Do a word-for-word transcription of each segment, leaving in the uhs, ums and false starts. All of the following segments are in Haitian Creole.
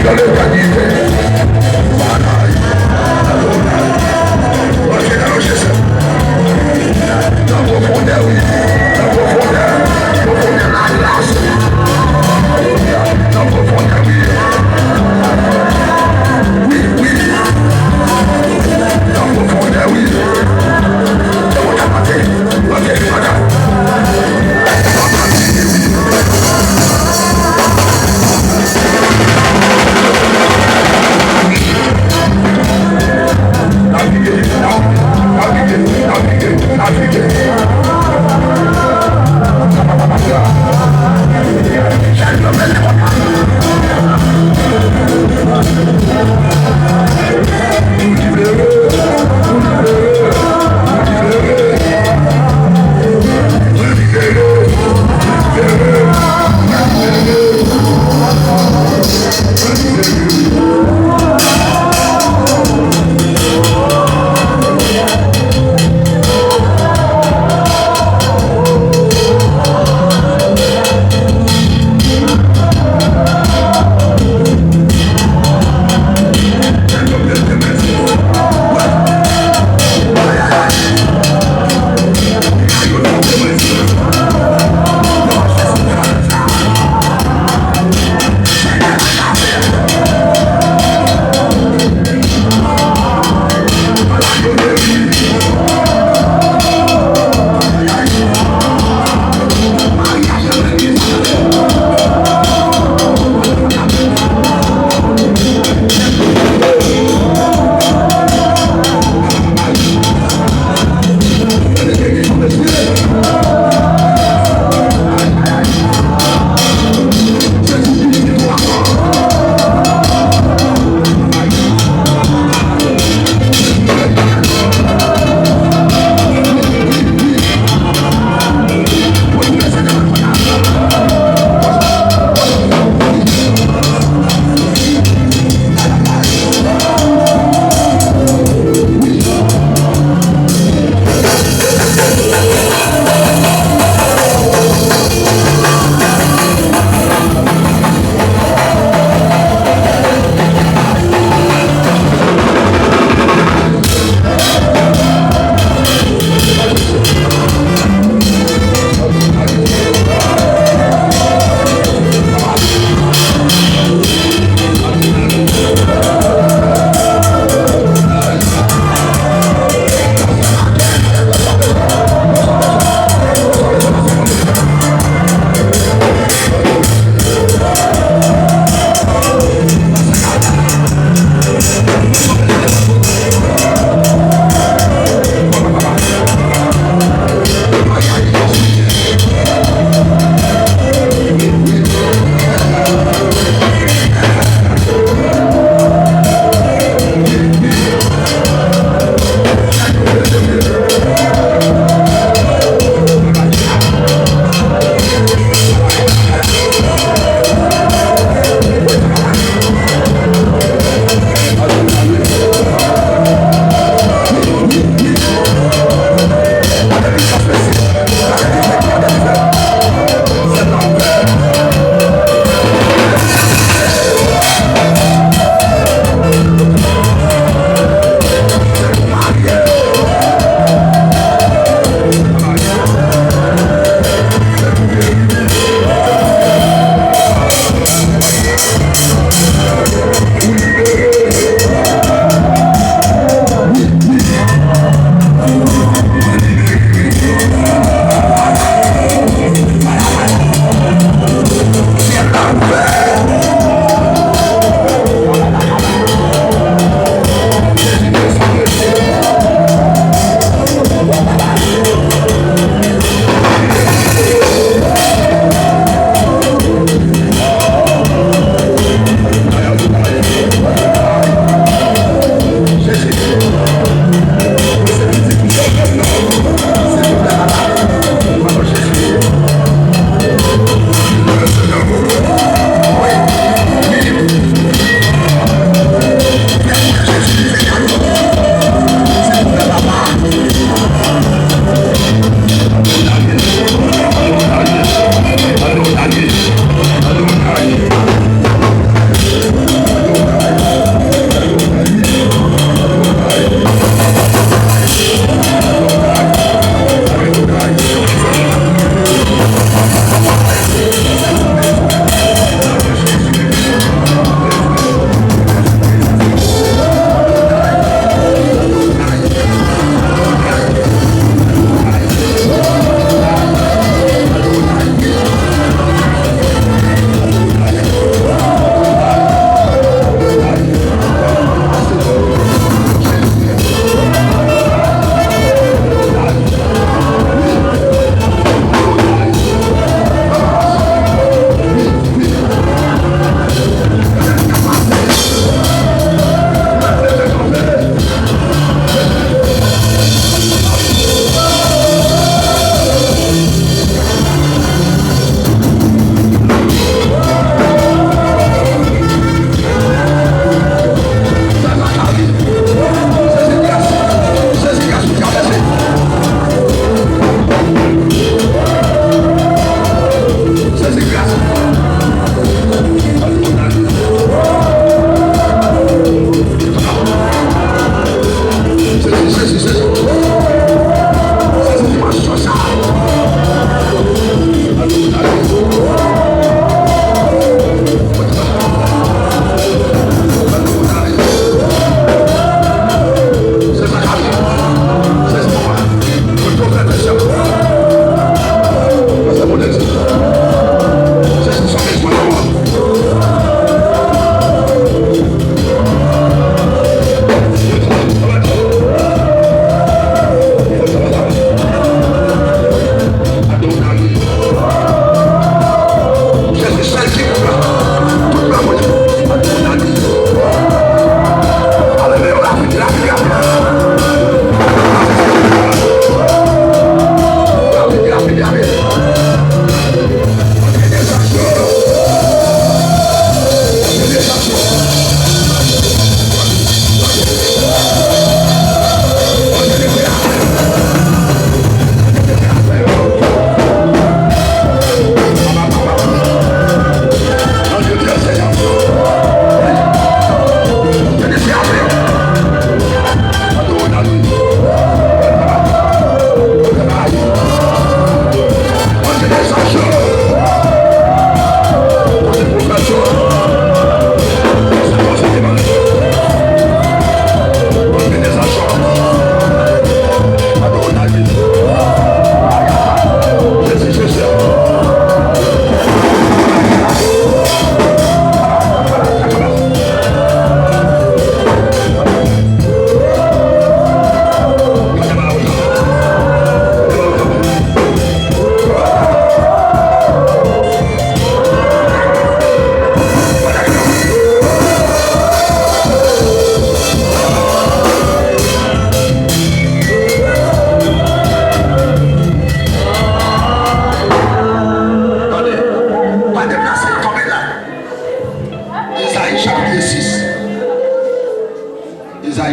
Dans le panier. Nan pwofondè, wi. Nan pwofondè. Pwofondè la gras. Nan pwofondè, wi. Wi, wi. Nan pwofondè, wi. Nan pwofondè, wi.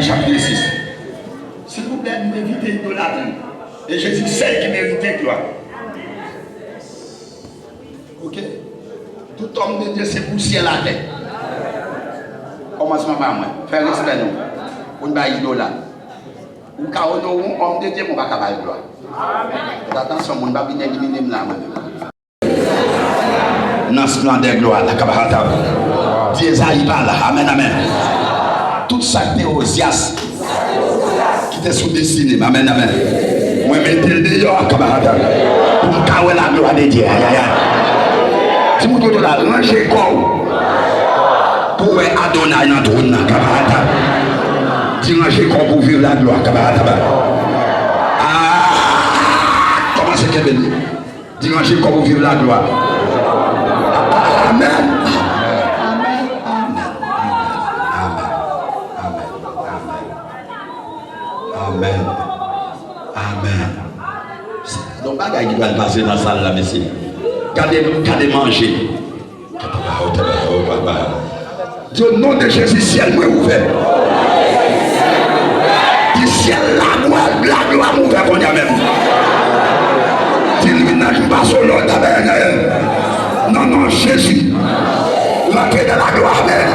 Chapit sis. Silvouplè, nou evite idolatri. E Jezi sèl ki merite glwa. Oke? Tout homme de Dieu se pou syèl atè. Kòmansman pa mwen. Fè respè nou. Pou n bay idolat. Ou ka onore yon homme de Dieu, men w pa ka ba l glwa. Fè atansyon, moun pa vin elimine m la, mwen menm. Nan splandè glwa l, kamarad. Di Ezayi pa la. Amèn, amèn. Tout sa k te Ozyas, ki te sou destine m. Amèn, amèn. Mwen mete l deyò, kamarad. Pou m ka wè la gloire de Dieu. Ayayay. Di moun kote w la, ranje kò w. Pou wè Adonay nan twòn nan, kamarad. Di ranje kò w pou viv la gloire, kamarad. Ah! Kòmanse kenbe l. Di ranje kò w pou viv la gloire. Amèn. Amèn. Amèn. Amèn. Amèn. Amèn. Amèn. Amèn. Gon bagay ki pral pase nan sal la, mesye. Gade, gade manje. Di, o non de Jezi, syèl mwen ouvè. Di, syèl laglwa, laglwa m ouvè kounye a menm. Di, l vin nan, m pase w lòd, amèn. Nan non Jezi. Rantre nan laglwa, amèn.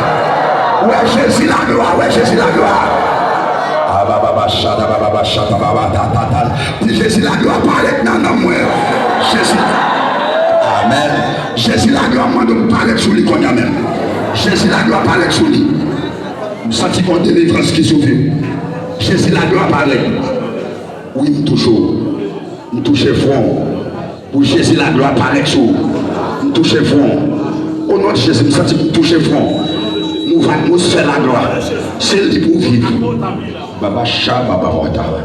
Wè Jezi laglwa, wè Jezi laglwa. Abababa, chata, bababa, chata, baba, ta, ta, ta. Di, Jezi laglwa parèt nan nanm mwen. Jezi. Amèn. Jezi laglwa mande w parèt sou li kounye a menm. Jezi laglwa parèt sou li. M santi gon delivrans ki sou vi w. Jezi laglwa parèt. Wi, m touche w. M touche fwon w. Pou Jezi laglwa parèt sou ou. M touche fwon w. O non de Jezi, m santi m touche fwon w. M ouvè atmosfè laglwa. Se li pou viv. Baba cha, baba mòta.